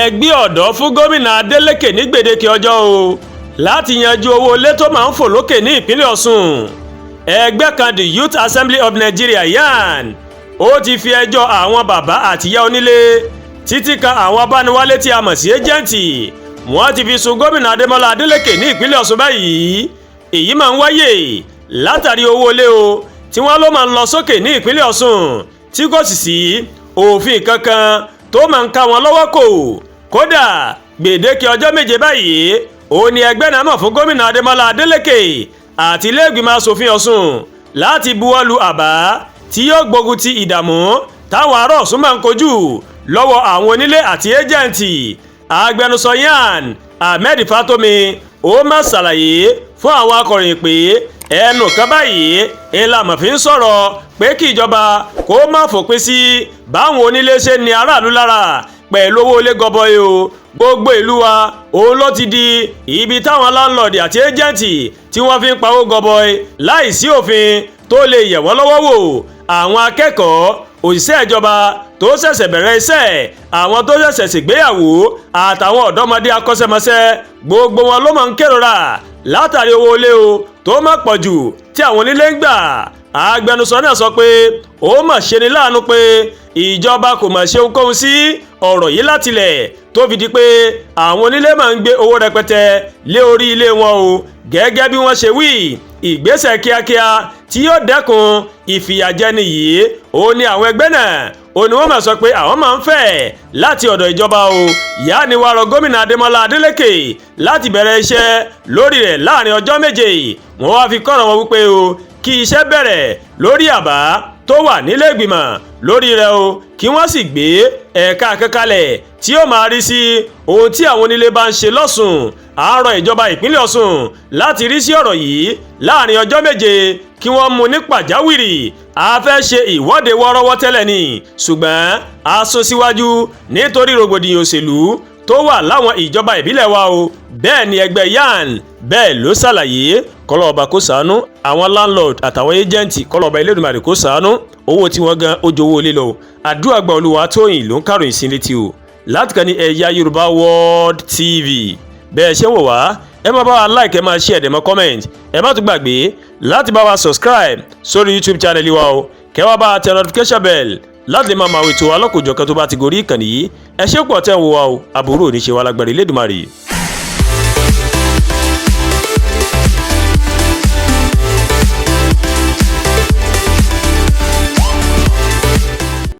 Ẹgbẹ́ ọ̀dọ́ fún Gómìnà Adeleke ní gbèdéke ọjọ́ o láti yanjú owó ilé tó máa ń fò lókè ní ìpínlẹ̀ Ọ̀ṣun. Ẹgbẹ́ kan, the Youth Assembly of Nigeria, YAN, ó ti fi ẹjọ́ àwọn bàbá àtìyá onílé títí kan àwọn abániwálé tí a mọ̀ sí agent, wọ́n ti fi sun Gómìnà Adémọ́lá Adeleke ní ìpínlẹ̀ Ọ̀ṣun báyìí. Èyí máa ń wáyè látàrí owó ilé o tí wọ́n ló máa ń lọ sókè ní ìpínlẹ̀ Ọ̀ṣun, tí kò sì sí òfin kankan tó máa ń ká wọn lọ́wọ́ kò. Kódà, gbèdéke ọjọ́ 7 báyìí òun ni ẹgbẹ́ náà mọ̀ fún Gómìnà Adémọ́lá Adeleke àti ilé-ìgbìmọ̀ asòfin Ọ̀ṣun láti buwọ́lu àbá tí yóò gbógun ti ìdààmú táwọn ará Ọ̀ṣun máa ń kojú lọ́wọ́ àwọn onílé àti agent. Agbẹnusọ YAN, Ahmed Fatomi, ó má ṣàlàyé fún àwọn akọ̀ròyìn pé ẹnu kan báyìí ńlá mọ̀ fi ń sọ̀rọ̀ pé kí ìjọba kó má fòpin sí báwọn onílé ṣe ní aráàlú lára pẹ̀lú owó ilé gọbọi o. Gbogbo ìlú wa òun ló ti di ibi táwọn landlord àti agent tí wọ́n fi ń pawó gọbọi láì sí òfin tó lè yẹ̀ wọ́n lọ́wọ́ wò. Àwọn akẹ́kọ̀ọ́, òṣìṣẹ́ ìjọba tó ṣẹ̀ṣẹ̀ bẹ̀rẹ̀ iṣẹ́, àwọn tó ṣẹ̀ṣẹ̀ ṣègbéyàwó àtàwọn ọ̀dọ́mọdé akọ́ṣẹ́mọṣẹ́, gbogbo wọn ló máa ń kérora látàrí owó ilé o tó má pọ̀ jù tí àwọn onílé ń gbà. Agbẹnusọ náà sọ pé ó mà ṣe ni láàánú pé ìjọba kò mà ṣe ohunkóhun sí ọ̀rọ̀ yìí látilẹ̀ tó fi di pé àwọn onílé máa ń gbé owó rẹpẹtẹ lé orí ilé wọn o. Gẹ́gẹ́ bí wọ́n ṣe wí, ìgbésẹ̀ kíákíá tí yóò dẹ́kun ìfìyàjẹni yìí ó ní àwọn ẹgbẹ́ náà ó ní wọ́n máa sọ pé àwọn máa ń fẹ́ láti ọ̀dọ̀ ìjọba o. Ìyá ni wàá rọ Gómìnà Adémọ́lá Adélékè láti bẹ̀rẹ̀ iṣẹ́ lórí rẹ̀ láàrin ọjọ́ 7. Wọ́n wá fi kọ́rọ̀ wọn wípé o kí iṣẹ́ bẹ̀rẹ̀ lórí àbá tó wà nílé ìgbìmọ̀ lórí rẹ̀ o, kí wọ́n sì gbé ẹ̀ka kankalẹ̀ tí yóò máa rí sí ohun tí àwọn onílé bá ń ṣe lọ́sùn. Àárọ̀ ìjọba ìpínlẹ̀ Ọ̀ṣun láti rí sí ọ̀rọ̀ yìí láàrin ọjọ́ 7, kí wọ́n mú ní pàjáwìrì. A fẹ́ ṣe ìwọ́de wọ́ọ́rọ́wọ́ tẹ́lẹ̀ ni, ṣùgbọ́n a sún síwájú nítorí rògbòdìyàn òṣèlú tó wà láwọn ìjọba ìbílẹ̀ wa o. Bẹ́ẹ̀ ni ẹgbẹ́ YAN bẹ́ẹ̀ ló ṣàlàyé. Kọlọ́ọ̀bá kó ṣàánú àwọn landlord àtàwọn agent, kọlọ́ọ̀bá Elédùmarè kó ṣàánú. Owó tí wọ́n gan ó jowó ilé lọ. Àdúrà gba. Olúwa Tóyìn ló ń kàròyìn sí létí o láti kàn ní Ẹ̀yà Yorùbá World TV. Bẹ́ẹ̀ ṣe ń wò wá, ẹ máa bá wa like, ẹ máa share, ẹ máa comment. Ẹ má tún gbàgbé láti bá wa subscribe sórí YouTube channel wa o, kẹ́ wá bá wa tẹ notification bell láti lè máa máa ètò alọ́kòjọ̀kan tó bá ti gorí ìkànnì yìí. Ẹ ṣé pọ̀ tẹ́ ń wò wá o. Àbúrò ò ní ṣe wá lágbára Elédùmarè.